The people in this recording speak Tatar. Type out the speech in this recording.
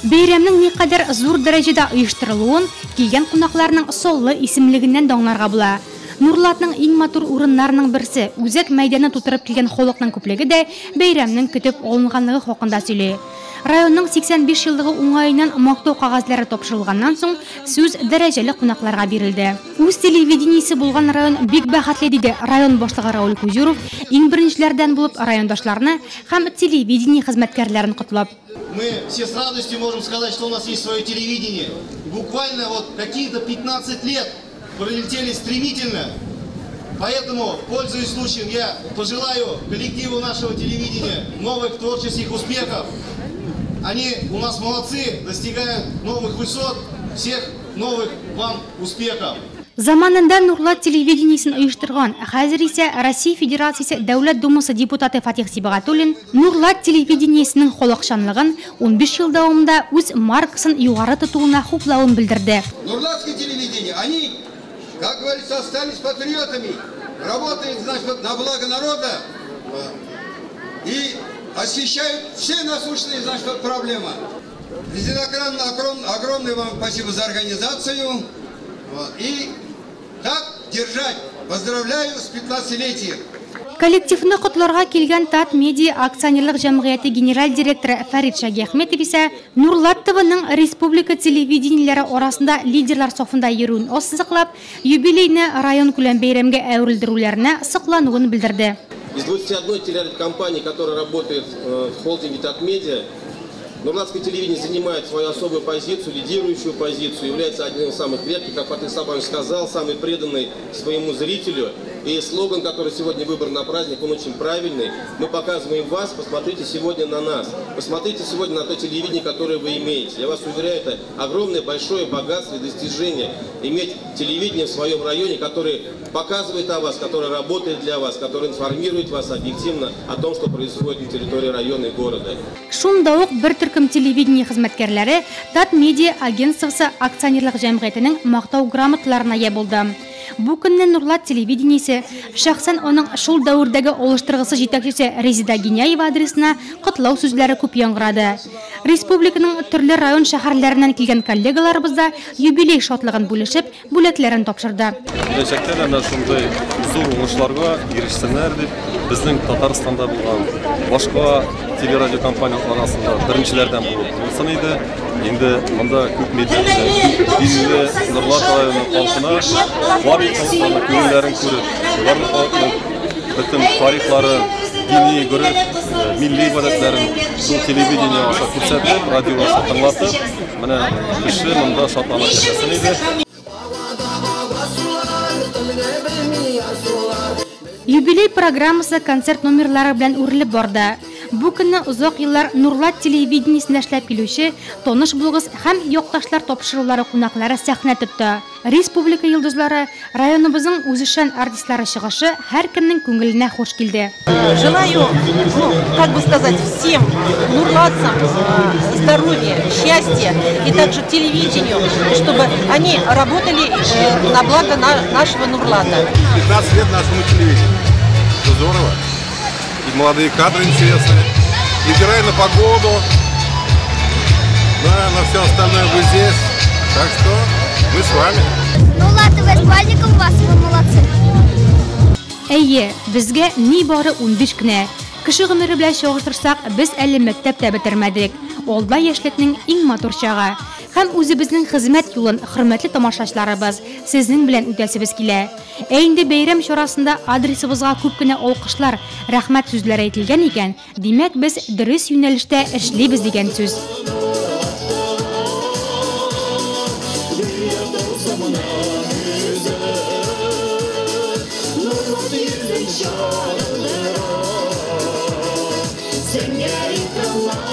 Бәйрәмнең никадәр зур дәрәҗәдә оештырылуын килгән кунакларның саллы исемлегеннән дә аңларга була. Нурлатның иң матур урыннарының берсе, үзәк мәйданны тутырып килгән халыкның күплеге дә бәйрәмнең көтеп алынганлыгы хакында сөйли. Районның 85 еллыгы уңаеннан мактау кәгазьләре тапшырылганнан соң, сүз дәрәҗәле кунакларга бирелде. Үз телевидениесе булган район бик бәхетле, диде район башлыгы Рауль Кузюров, иң беренчеләрдән булып райондашларны һәм телевидение хезмәткәрләрен котлап. Мы все с радостью можем сказать, что у нас есть свое телевидение. Буквально вот какие-то 15 лет пролетели стремительно. Поэтому, пользуясь случаем, я пожелаю коллективу нашего телевидения новых творческих успехов. Они у нас молодцы, достигают новых высот, всех новых вам успехов. Заманында Нурлат телевидениесен оештырган, хәзер исә Россия Федерациясе Дәүләт Думасы депутаты Фатих Сибагатуллин Нурлат телевидениесенең халыкчанлыгын 15 ел дәвамында үз маркасын югары тотуына хуплавын белдерде. Нурлатское телевидение, они, как говорится, остались патриотами, работают, значит, на благо народа и освещают все насущные, значит, проблемы. Президент Акран, огромное вам спасибо за организацию. И так держать. Поздравляю с 15-летием. Коллективны котларга килгән Татмедиа акционерлык җәмгыяте генераль директоры Фәрит Шагиәхметов исә Нурлат ТВның республика телевидениеләре арасында лидерлар сафында йөрүен ассызыклап, юбилейны район күләм бәйрәмгә әверелдерүләренә соклануын белдерде. Из 21 телерадиокомпании, которая работает в холдинге Татмедиа, Нурлатское телевидение занимает свою особую позицию, лидирующую позицию, является одним из самых крепких, как Фатих Сабанович сказал, самый преданный своему зрителю. И слоган, который сегодня выбран на праздник, он очень правильный. Мы показываем вас, посмотрите сегодня на нас. Посмотрите сегодня на то телевидение, которое вы имеете. Я вас уверяю, это огромное, большое богатство и достижение иметь телевидение в своем районе, которое показывает о вас, которое работает для вас, которое информирует вас объективно о том, что происходит на территории района и города. Шунда ук бер төркем телевидение хезмәткәрләре Татмедиа агентствосы акционерлык җәмгыятенең мактау грамоталарына ия булды. Бу көнне Нурлат телевидениесе шәхсән аның шул дәвердәге алыштыргысыз җитәкчесе Резеда Гиняева адресына котлау сүзләре күп яңгырады. Республиканың төрле район шәһәрләреннән килгән коллегаларыбыз да юбилей шатлыгын бүлешеп, бүләкләрен тапшырды. Киләчәктә дә менә шундый зур уңышларга ирешсеннәр дип, безнең Татарстанда булган башка телерадиокомпанияләр арасында беренчеләрдән булып булсын иде. Инде монда күп милләтле, күп динле Нурлат районы халкына барлык халыкларның күңелләрен күреп, барлык халыкның бөтен тарихлары, дини, гореф, милли гадәтләрен шул телевидение аша күрсәтеп, радио аша тыңлатып, менә кеше монда шатланып яшәсен иде. Юбилей программасы концерт номерлары белән үрелеп барды. Бу көнне озак еллар Нурлат телевидениесендә эшләп килүче таныш булыгыз һәм якташлар тапшырулары кунаклары сәхнә тотты. Республика йолдызлары, районыбызның үзешчән артистлары чыгышы һәркемнең күңеленә хуш килде. Желаю, как бы сказать, всем нурлатцам здоровья, счастья и также телевидению, чтобы они работали на благо нашего Нурлата. 15 лет нашему телевидению. Это здорово. И молодые кадры интересные. Невзирая на погоду, да, на все остальное вы здесь. Так что мы с вами. Нурлат ТВ, с праздником вас, вы молодцы. Әйе, безгә ни бары 15 кенә. Кеше гомере белән чагыштырсак, без әле мәктәптә бетермәдек. Алда яшьлекнең иң матур чагы. Һәм үзебезнең хезмәт юлын, хөрмәтле тамашачыларыбыз, сезнең белән үтәсебез килә. Ә инде бәйрәм чарасында адресыбызга күп кенә алкышлар, рәхмәт сүзләре әйтелгән икән, димәк, без дөрес юнәлештә эшлибез дигән сүз. Зәңгәр экраннар.